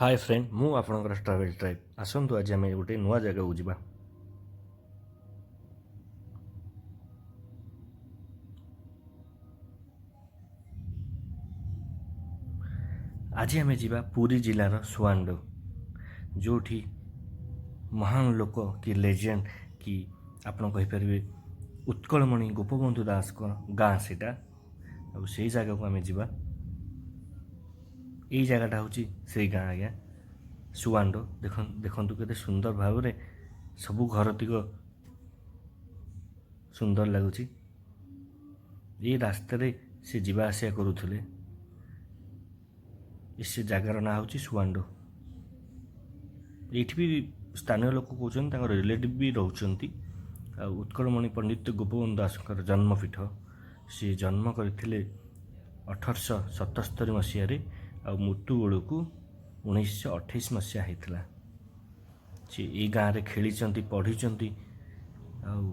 ହାଏ friend, ମୁଁ ଆପଣଙ୍କର travel tribe. ଆସନ୍ତୁ, ଆଜି ଆମେ ଗୋଟେ ନୂଆ ଜାଗାକୁ ଯିବା। ଆଜି ଆମେ ଯିବା ପୁରୀ ଜିଲ୍ଲାର ସୁଆଣ୍ଡୋ, ଯେଉଁଠି ମହାନ ଲୋକ କି ଲେଜେଣ୍ଡ କି ଆପଣ କହିପାରିବେ ଉତ୍କଳମଣି ଗୋପବନ୍ଧୁ ଦାସଙ୍କ ଗାଁ ସେଇଟା। ଆଉ ସେଇ ଜାଗାକୁ ଆମେ ଯିବା। ଏଇ ଜାଗାଟା ହେଉଛି ସେଇ ଗାଁ ଆଜ୍ଞା, ସୁଆଣ୍ଡୋ। ଦେଖନ୍ତୁ କେତେ ସୁନ୍ଦର ଭାବରେ ସବୁ ଘରତିକ ସୁନ୍ଦର ଲାଗୁଛି। ଏଇ ରାସ୍ତାରେ ସେ ଯିବା ଆସିବା କରୁଥିଲେ। ସେ ଜାଗାର ନାଁ ହେଉଛି ସୁଆଣ୍ଡୋ। ଏଇଠି ବି ସ୍ଥାନୀୟ ଲୋକ କହୁଛନ୍ତି ତାଙ୍କର ରିଲେଟିଭ୍ ବି ରହୁଛନ୍ତି। ଆଉ ଉତ୍କଳମଣି ପଣ୍ଡିତ ଗୋପବନ୍ଧୁ ଦାସଙ୍କର ଜନ୍ମପୀଠ। ସିଏ ଜନ୍ମ କରିଥିଲେ 1877 ମସିହାରେ, ଆଉ ମୃତ୍ୟୁ ବେଳକୁ 1928 ମସିହା ହେଇଥିଲା। ସିଏ ଏଇ ଗାଁରେ ଖେଳିଛନ୍ତି, ପଢ଼ିଛନ୍ତି, ଆଉ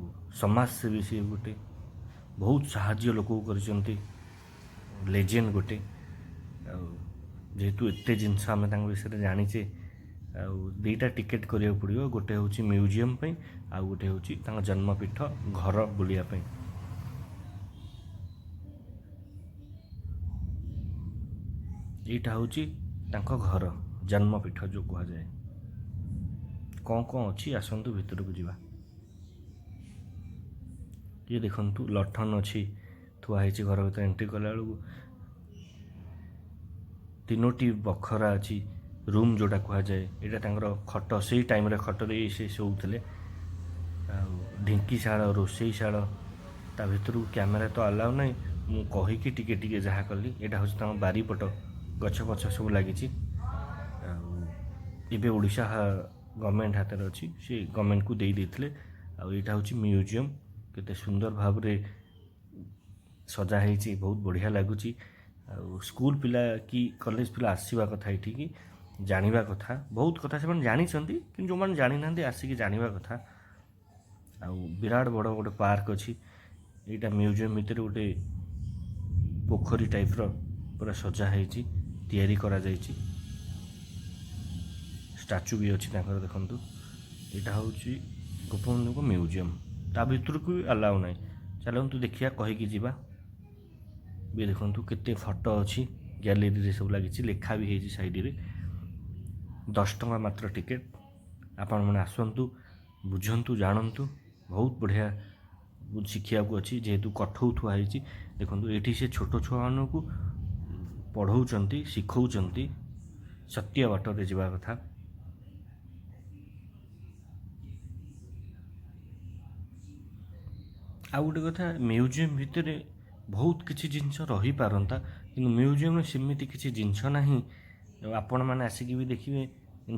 ସମାଜସେବୀ ସିଏ ଗୋଟେ, ବହୁତ ସାହାଯ୍ୟ ଲୋକକୁ କରିଛନ୍ତି, ଲେଜେଣ୍ଡ ଗୋଟେ। ଆଉ ଯେହେତୁ ଏତେ ଜିନିଷ ଆମେ ତାଙ୍କ ବିଷୟରେ ଜାଣିଛେ, ଆଉ ଦୁଇଟା ଟିକେଟ୍ କରିବାକୁ ପଡ଼ିବ। ଗୋଟେ ହେଉଛି ମ୍ୟୁଜିୟମ୍ ପାଇଁ, ଆଉ ଗୋଟେ ହେଉଛି ତାଙ୍କ ଜନ୍ମପୀଠ ଘର ବୁଲିବା ପାଇଁ। ଏଇଟା ହେଉଛି ତାଙ୍କ ଘର, ଜନ୍ମପୀଠ ଯେଉଁ କୁହାଯାଏ। କ'ଣ କ'ଣ ଅଛି, ଆସନ୍ତୁ ଭିତରକୁ ଯିବା। ଇଏ ଦେଖନ୍ତୁ, ଲଠନ ଅଛି, ଥୁଆ ହେଇଛି ଘର ଭିତରେ। ଏଣ୍ଟ୍ରି କଲା ବେଳକୁ ତିନୋଟି ବଖରା ଅଛି, ରୁମ୍ ଯେଉଁଟା କୁହାଯାଏ। ଏଇଟା ତାଙ୍କର ଖଟ, ସେଇ ଟାଇମ୍ରେ ଖଟରେ ସେ ଶୋଉଥିଲେ। ଆଉ ଢିଙ୍କିଶାଳ, ରୋଷେଇଶାଳ, ତା ଭିତରକୁ କ୍ୟାମେରା ତ ଆଲାଉ ନାହିଁ। ମୁଁ କହିକି ଟିକେ ଟିକେ ଯାହା କଲି। ଏଇଟା ହେଉଛି ତାଙ୍କ ବାରିପଟ, ଗଛ ଫଛ ସବୁ ଲାଗିଛି। ଆଉ ଏବେ ଓଡ଼ିଶା ଗଭର୍ଣ୍ଣମେଣ୍ଟ ହାତରେ ଅଛି, ସେ ଗଭର୍ଣ୍ଣମେଣ୍ଟକୁ ଦେଇ ଦେଇଥିଲେ। ଆଉ ଏଇଟା ହେଉଛି ମ୍ୟୁଜିୟମ୍। କେତେ ସୁନ୍ଦର ଭାବରେ ସଜା ହେଇଛି, ବହୁତ ବଢ଼ିଆ ଲାଗୁଛି। ଆଉ ସ୍କୁଲ ପିଲା କି କଲେଜ ପିଲା ଆସିବା କଥା ଏଠିକି, ଜାଣିବା କଥା। ବହୁତ କଥା ସେମାନେ ଜାଣିଛନ୍ତି, କିନ୍ତୁ ଯେଉଁମାନେ ଜାଣିନାହାନ୍ତି ଆସିକି ଜାଣିବା କଥା। ଆଉ ବିରାଟ ବଡ଼ ଗୋଟେ ପାର୍କ ଅଛି। ଏଇଟା ମ୍ୟୁଜିୟମ୍ ଭିତରେ ଗୋଟେ ପୋଖରୀ ଟାଇପ୍ର ପୁରା ସଜା ହେଇଛି, ତିଆରି କରାଯାଇଛି। ଷ୍ଟାଚୁ ବି ଅଛି ତାଙ୍କର। ଦେଖନ୍ତୁ, ଏଇଟା ହେଉଛି ଗୋପବନ୍ଧୁଙ୍କ ମ୍ୟୁଜିୟମ୍। ତା ଭିତରକୁ ବି ଆଲାଉ ନାହିଁ। ଚାଲନ୍ତୁ ଦେଖିବା, କହିକି ଯିବା ବି। ଦେଖନ୍ତୁ କେତେ ଫଟୋ ଅଛି, ଗ୍ୟାଲେରୀରେ ସବୁ ଲାଗିଛି, ଲେଖା ବି ହେଇଛି ସାଇଡ଼ରେ। 10 ଟଙ୍କା ମାତ୍ର ଟିକେଟ୍। ଆପଣମାନେ ଆସନ୍ତୁ, ବୁଝନ୍ତୁ, ଜାଣନ୍ତୁ। ବହୁତ ବଢ଼ିଆ ଶିଖିବାକୁ ଅଛି। ଯେହେତୁ କଠଉ ଥୁଆ ହେଇଛି, ଦେଖନ୍ତୁ, ଏଇଠି ସେ ଛୋଟ ଛୁଆମାନଙ୍କୁ ପଢ଼ଉଛନ୍ତି, ଶିଖଉଛନ୍ତି ସତ୍ୟ ବାଟରେ ଯିବା କଥା। ଆଉ ଗୋଟେ କଥା, ମ୍ୟୁଜିୟମ୍ ଭିତରେ ବହୁତ କିଛି ଜିନିଷ ରହିପାରନ୍ତା, କିନ୍ତୁ ମ୍ୟୁଜିୟମ୍ରେ ସେମିତି କିଛି ଜିନିଷ ନାହିଁ। ଆପଣମାନେ ଆସିକି ବି ଦେଖିବେ।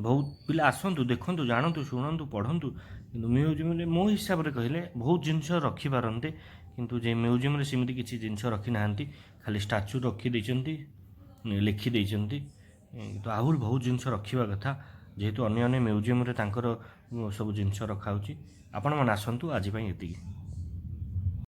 ବହୁତ ପିଲା ଆସନ୍ତୁ, ଦେଖନ୍ତୁ, ଜାଣନ୍ତୁ, ଶୁଣନ୍ତୁ, ପଢ଼ନ୍ତୁ। କିନ୍ତୁ ମ୍ୟୁଜିୟମ୍ରେ ମୋ ହିସାବରେ କହିଲେ ବହୁତ ଜିନିଷ ରଖିପାରନ୍ତେ, କିନ୍ତୁ ଯେ ମ୍ୟୁଜିୟମ୍ରେ ସେମିତି କିଛି ଜିନିଷ ରଖିନାହାନ୍ତି। ଖାଲି ଷ୍ଟାଚୁ ରଖିଦେଇଛନ୍ତି, ଲେଖିଦେଇଛନ୍ତି। କିନ୍ତୁ ଆହୁରି ବହୁତ ଜିନିଷ ରଖିବା କଥା, ଯେହେତୁ ଅନ୍ୟ ଅନ୍ୟ ମ୍ୟୁଜିୟମ୍ରେ ତାଙ୍କର ସବୁ ଜିନିଷ ରଖାହେଉଛି। ଆପଣମାନେ ଆସନ୍ତୁ। ଆଜି ପାଇଁ ଏତିକି।